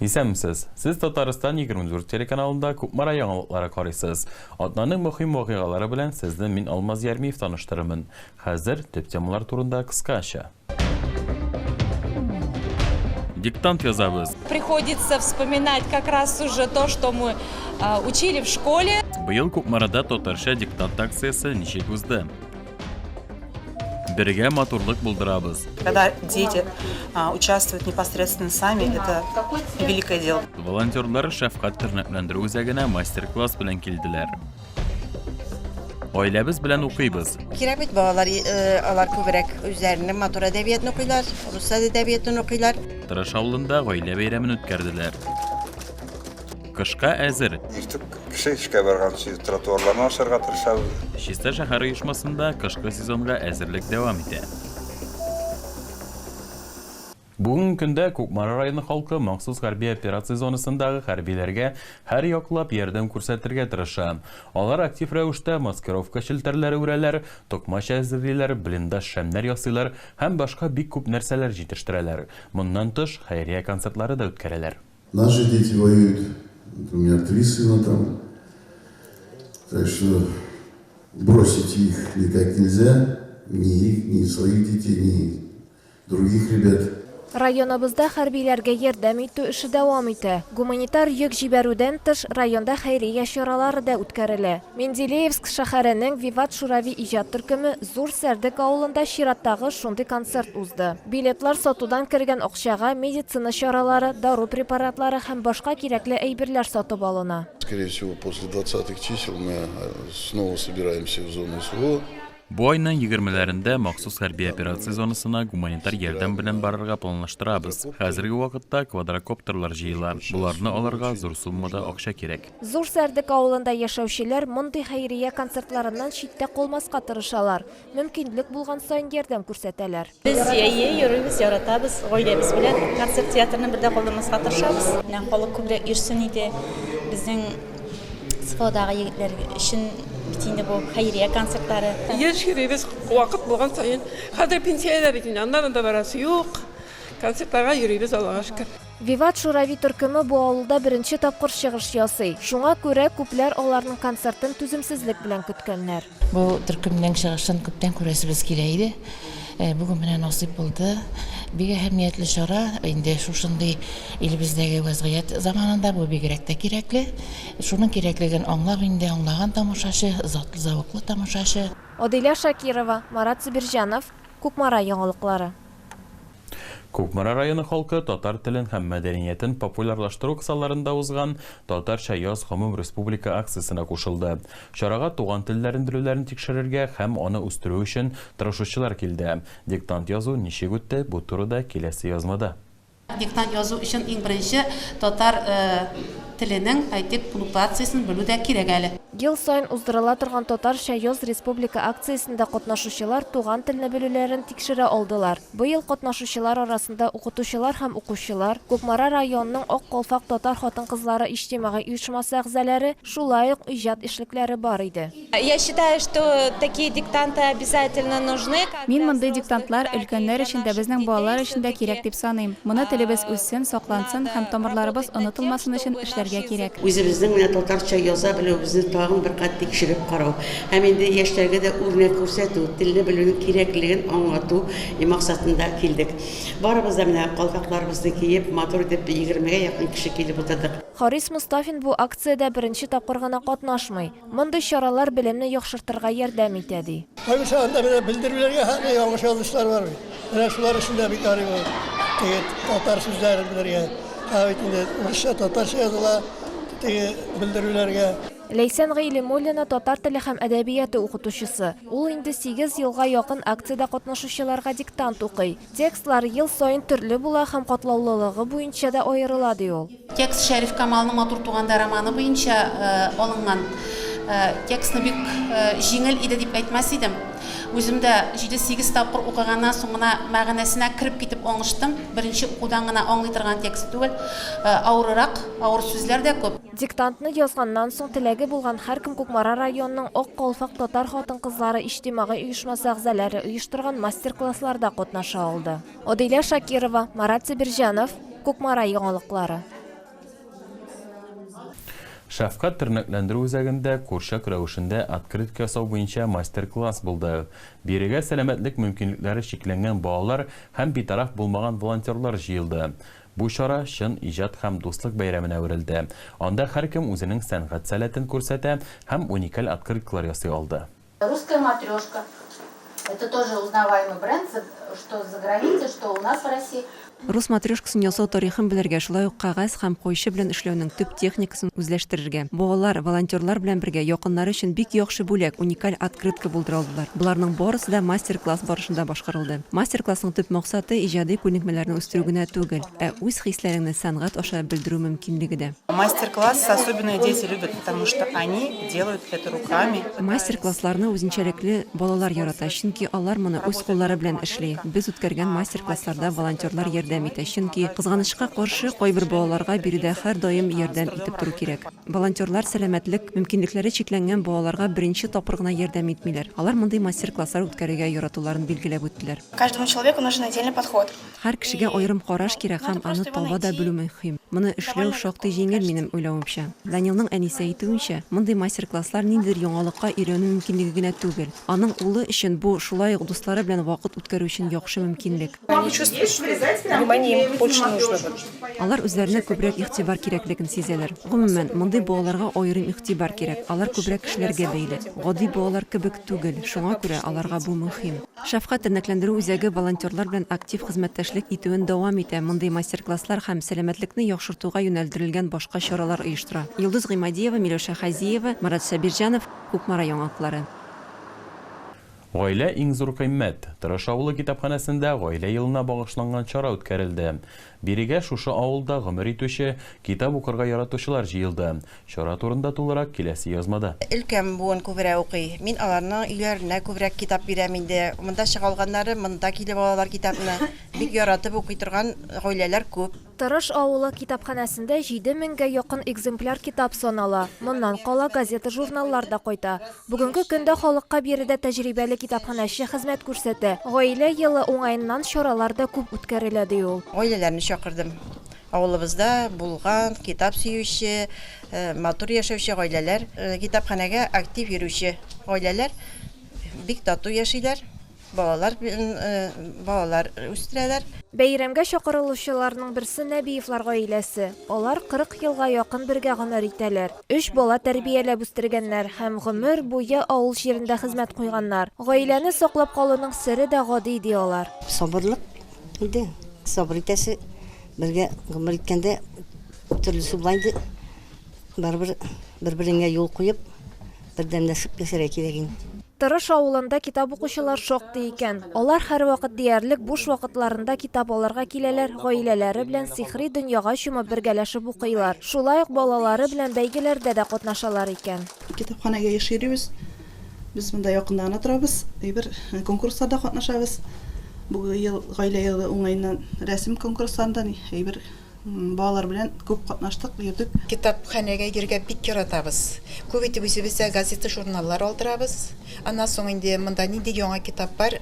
Исәнмесез! Сез Татарстан 24 телеканалында Кукмара яңалыклары карыйсыз. Атнаның мөһим вакыйгалары белән сезне мин Алмаз Ярмиев таныштырырмын. Хәзер төп темалар турында кыскача. Диктант язабыз. Приходится вспоминать как раз уже то, что мы учили в школе. Быел Кукмарада татарча диктант акциясе ничек узды? Бергә матурлык булдырабыз. Когда дети участвуют непосредственно сами, это великое дело. Волонтерлар Шәфкать тернәкләндерү үзәгенә мастер-класс белән килделәр. Гаиләбез белән укыйбыз. Кирәк бит, балалар, э, алар күбрәк үзләренең матур әдәбиятын укыйлар, рус әдәбиятын укыйлар. Тырыш авылында гаилә бәйрәмен үткәрделәр. Кышка әзер. Иртүк кеше эшкә барганчы тротуарларны ачарга тырышабыз. Чиста шәһәр оешмасында кышкы сезонга әзерлек дәвам итә. Бүгенге көндә Кукмара районы халкы махсус хәрби операция зонасындагы хәрбиләргә һәр яклап ярдәм күрсәтергә тырыша. Алар актив рәвештә маскировка челтәрләре үрәләр, токмач әзерлиләр, блиндаж шәмнәр ясыйлар һәм башка бик күп нәрсәләр җитештерәләр. Моннан тыш, хәйрия концертлары да үткәрәләр. Наши дети воюют. У меня три сына там. Так что бросить их никак нельзя. Ни их, ни своих детей, ни других ребят. Районыбызда хәрбиләргә ярдәм итү эше дәвам итә. Гуманитар йөк җибәрүдән тыш, районда хәйрия чаралары да үткәрелә. Менделеевск шәһәренең Виват Шурави иҗат төркеме Зур Сәрдек авылында чираттагы шундый концерт узды. Билетлар сатудан кергән акчага медицина чаралары, дару препаратлары һәм башка кирәкле әйберләр сатып алына. Скорее всего, после двадцатых чисел мы снова собираемся в зону СВО. Бу айның егермеләрендә махсус хәрби операция зонасына гуманитар ярдәм белән барырга планлаштырабыз. Хәзерге вакытта квадрокоптерлар җыела, боларны алырга зур суммада акча кирәк. Зур Сәрдек авылында яшәүчеләр мондый хәйрия концертларыннан читтә калмаска тырышалар, мөмкинлек булган саен ярдәм күрсәтәләр. Без әйе, йөрибез, яратабыз, гаиләбез белән концерт театрны бер дә калдырмаска тырышабыз. Менә халык күбрәк йөрсен иде. Безнең СВОдагы егетләр өчен бит инде бу хәйрия концертлары. Еш йөрибез, вакыт булган саен. Хәзер пенсиядә бит инде, аннан да барасы юк. Концертларга йөрибез, Аллага шөкер. Виват Шурави төркеме бу авылда беренче тапкыр чыгыш ясый. Шуңа күрә күпләр аларның концертын түземсезлек белән көткәннәр. Бу төркемнең чыгышын күптән күрәсебез килә иде. Бүген менә насыйп булды. Бик әһәмиятле чара. Инде шушындый илебездәге вәзгыять заманында бу бигрәк тә кирәкле. Шуның кирәклеген аңлап инде аңлаган тамашачы, затлы зәвыклы тамашачы. Адилә Шакирова, Марат Зөбирҗанов, Кукмара яңалыклары. Кукмара районы халкы татар телен һәм мәдәниятен популярлаштыру кысаларында узган Татарча яз гомумреспублика акциясенә кушылды. Чарага туган телләрен белүләрен тикшерергә һәм аны үстерү өчен тырышучылар килде. Диктант язу ничек үтте, бу турыда киләсе язмада. Диктант язу өчен иң беренче татар теленең, әйтик, пунктуациясен белү дә кирәк әле. Ел саен уздырыла торган Татарча яз республика акциясендә катнашучылар туган телне белүләрен тикшерә алдылар. Быел катнашучылар арасында укытучылар һәм укучылар, Кукмара районының Ак калфак татар хатын-кызлары иҗтимагый оешмасы әгъзаләре, шулай ук иҗат эшлекләре бар иде. Я считаю, что такие диктанты обязательно нужны. Мин мондый диктантлар өлкәннәр өчен дә, безнең балалар өчен дә кирәк дип саныйм. Моны телебез үссен, саклансын һәм тамырларыбыз онытылмасын өчен эшләргә кирәк. Үзебезнең менә татарча яза белүебезне тагын бер кат тикшереп карау һәм инде яшьләргә дә үрнәк күрсәтү, телне белүнең кирәклеген аңлату максатында килдек. Барыбыз да менә калфакларыбызны киеп, матур итеп егермегә якын кеше килеп утырдык. Харис Мостафин бу акциядә беренче тапкыр гына катнашмый. Мондый чаралар белемне яхшыртырга ярдәм итә, ди. Кайбер чагында менә белдерүләргә хәтле ялгыш язышлар бар бит. Менә шулар өчен дә бик ярый бу теге татар сүзләрен белергә. Ә бит инде урысча, татарча языла теге белдерүләргә. Ләйсән Гыйлемуллина татар теле һәм әдәбияты укытучысы. Ул инде сигез елга якын акциядә катнашучыларга диктант укый. Текстлар ел саен төрле була һәм катлаулылыгы буенча да аерыла, ди ул. Текст Шәриф Камалның Матур туганда романы буенча алынган. Текстны бик җиңел иде дип әйтмәс идем. Үзем дә җиде-сигез тапкыр укыганнан соң гына мәгънәсенә кереп китеп аңыштым. Беренче укудан гына аңлый торган текст түгел. Авырырак, авыр сүзләр дә күп. Диктантны язганнан соң теләге булган һәркем Кукмара районының Ак калфак татар хатын-кызлары иҗтимагый оешмасы әгъзаләре оештырган мастер-классларда катнаша алды. Адилә Шакирова, Марат Сабирҗанов, Кукмара яңалыклары. Шәфкать тернәкләндерү үзәгендә курчак рәвешендә открытка ясау буенча мастер-класс булды. Бирегә сәламәтлек мөмкинлекләре чикләнгән балалар һәм битараф булмаган волонтерлар җыелды. Бу чара чын иҗат һәм дуслык бәйрәменә әверелде. Анда һәркем үзенең сәнгать сәләтен күрсәтә һәм уникаль открыткалар ясый алды. Русская матрешка. Это тоже узнаваемый бренд, что за границей, что у нас в России. Рус матрешкасын ясау тарихын белергә, шулай ук кәгазь һәм кайчы белән эшләүнең төп техникасын үзләштерергә. Балалар, волонтерлар белән бергә якыннары өчен бик яхшы бүләк, уникаль открытка булдыра алдылар. Боларның барысы да мастер-класс барышында башкарылды. Мастер-классның төп максаты, иҗади күнекмәләрне үстерү генә түгел, ә үз хисләреңне сәнгать аша белдерү мөмкинлеге дә. Мастер-класс особенно дети любят, потому что они делают это руками. Мастер-классларны үзенчәлекле балалар ярата, чөнки алар моны үз куллары белән эшли. Без үткәргән мастер-классларда волонтерлар ярдәм итә, чөнки, кызганычка каршы, кайбер балаларга биредә һәрдаим ярдәм итеп тору кирәк. Волонтерлар сәламәтлек мөмкинлекләре чикләнгән балаларга беренче тапкыр гына ярдәм итмиләр. Алар мондый мастер-класслар үткәрергә яратуларын билгеләп үттеләр. Каждому человеку нужен отдельный подход. Һәр кешегә аерым караш кирәк һәм аны таба да белү мөһим. Моны эшләү шактый җиңел, минем уйлавымча. Данилның әнисе әйтүенчә, мондый мастер-класслар ниндидер яңалыкка өйрәнү мөмкинлеге генә түгел. Аның улы өчен бу, шулай ук дуслары белән вакыт үткәрү өчен яхшы мөмкинлек. Алар үзләренә күбрәк игътибар кирәклеген сизәләр. Гомумән, мондый балаларга аерым игътибар кирәк, алар күбрәк кешеләргә бәйле. Гади балалар кебек түгел, шуңа күрә аларга бу мөһим. Шәфкать тернәкләндерү үзәге волонтерлар белән актив хезмәттәшлек итүен дәвам итә, мондый мастер-класслар һәм сәламәтлекне яхшыртуга юнәлдерелгән башка чаралар оештыра. Йолдыз Гыймадиева, Миләүшә Хәзиева, Марат Сабирҗанов, Кукмара яңалыклары. Гаилә, иң зур кыйммәт. Тырыш авылы китапханәсендә Гаилә елына багышланган чара үткәрелде. Бирегә шушы авылда гомер итүче, китап укырга яратучылар җыелды. Чара турында тулырак киләсе язмада. Өлкән буын күбрәк укый. Мин аларның өйләренә күбрәк китап бирәм инде. Монда чыга алганнары монда килеп алалар китапны. Бик яратып укый торган гаиләләр күп. Тырыш авылы китапханәсендә 7 меңгә якын экземпляр китап санала. Моннан кала газета-журналлар да кайта. Бүгенге көндә халыкка биредә тәҗрибәле китапханәче хезмәт күрсәтә. Гаилә елы уңаеннан чаралар да күп үткәрелә, ди ул. Гаиләләрне чакырдым. Авылыбызда булган, китап сөюче, матур яшәүче гаиләләр, китапханәгә актив йөрүче гаиләләр бик тату яшиләр, балалар балалар үстерәләр. Бәйрәмгә чакырылучыларның берсе Нәбиевлар гаиләсе. Алар 40 елга якын бергә гомер итәләр. Өч бала тәрбияләп үстергәннәр һәм гомер буе авыл җирендә хезмәт куйганнар. Гаиләне саклап калуның сере дә гади, ди алар. Сабырлык инде, сабыр итәсе. Бергә гомер иткәндә төрлесе була инде. Барыбер бер-береңә юл куеп, бердәмләшеп яшәргә кирәк инде. Тырыш авылында китап укучылар шактый икән. Алар һәрвакыт диярлек буш вакытларында китап алырга киләләр, гаиләләре белән сихри дөньяга чумып бергәләшеп укыйлар. Шулай ук балалары белән бәйгеләрдә дә катнашалар икән. Китапханәгә еш йөрибез. Без монда якында гына торабыз. Әйбер конкурсларда катнашабыз. Бу ел Гаилә елы уңаеннан рәсем конкурсларында әйбер балалар белән күп катнаштык, йөрдек. Китапханәгә йөрергә бик яратабыз. Күп итеп үзебез дә газета-журналлар алдырабыз. Аннан соң инде монда нинди яңа китап бар,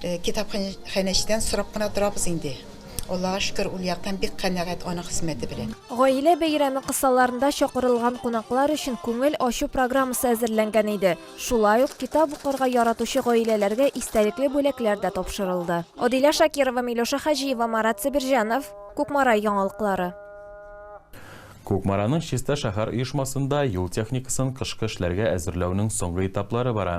китапханәчедән сорап кына торабыз инде. Аллага шөкер, ул яктан бик канәгать аның хезмәте белән. Гаилә бәйрәме кысаларында чакырылган кунаклар өчен күңел ачу программасы әзерләнгән иде. Шулай ук китап укырга яратучы гаиләләргә истәлекле бүләкләр дә тапшырылды. Адилә Шакирова, Миләүшә Хаҗиева, Марат Сабирҗанов, Кукмара яңалыклары. Кукмараның Чиста шәһәр оешмасында юл техникасын кышкы эшләргә әзерләүнең соңгы этаплары бара.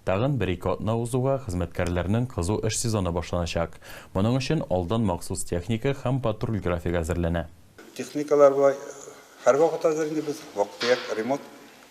Тагын бер-ике атна узуга хезмәткәрләрнең кызу эш сезоны башланачак. Моның өчен алдан махсус техника һәм патруль графигы әзерләнә. Техникалар болай һәрвакыт әзер инде без, вак-төяк ремонт,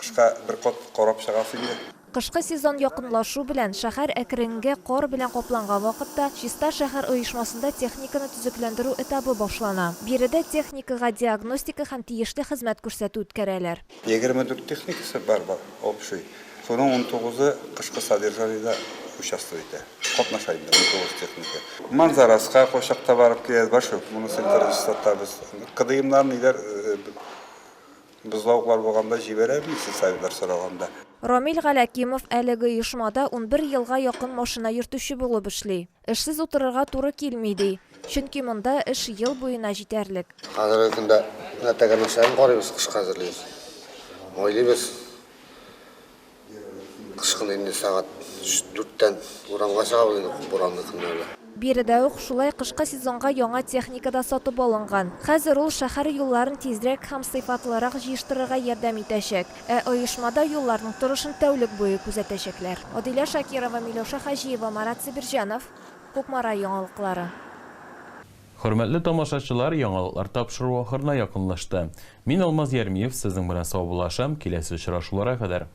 кышка бер кат карап чыгасы инде. Кышкы сезон якынлашу белән, шәһәр әкренгә кар белән капланган вакытта, Чиста шәһәр оешмасында техниканы төзекләндерү этабы башлана. Биредә техникага диагностика һәм тиешле хезмәт күрсәтү үткәрәләр. 24 техникасы бар, бар, общий. Шуның унтугызы кышкы содержаниедә участвовать итә, катнаша инде, 19 техника. Манзараска кайчакта барып киләбез, большой коммуна центрын чистартабыз. КДМнар, ниләр, бозлавыклар булганда җибәрәбез, сельсоветлар сораганда. Рамил Галәкимов әлеге оешмада 11 елга якын машина йөртүче булып эшли. Эшсез утырырга туры килми, ди. Чөнки монда эш ел буена җитәрлек. Хәзерге көндә менә тәгәрмәчләрен карыйбыз, кышка әзерлибез. майлыйбыз. Кыш көне инде сәгать дүрттән урамга чыгабыз инде буранлы көннәрдә. Биредә үк шулай кышкы сезонга яңа техника да сатып алынган. Хәзер ул шәһәр юлларын тизрәк һәм сыйфатлырак җыештырырга ярдәм итәчәк. Ә оешмада юлларның торышын тәүлек буе күзәтәчәкләр. Адилә Шакирова, Миләүшә Хаҗиева, Марат Сабирҗанов, Кукмара яңалыклары. Хөрмәтле тамашачылар, яңалыклар тапшыруы ахырына якынлашты. Мин Алмаз Ярмиев сезнең белән саубуллашам, киләсе очрашуларга кадәр.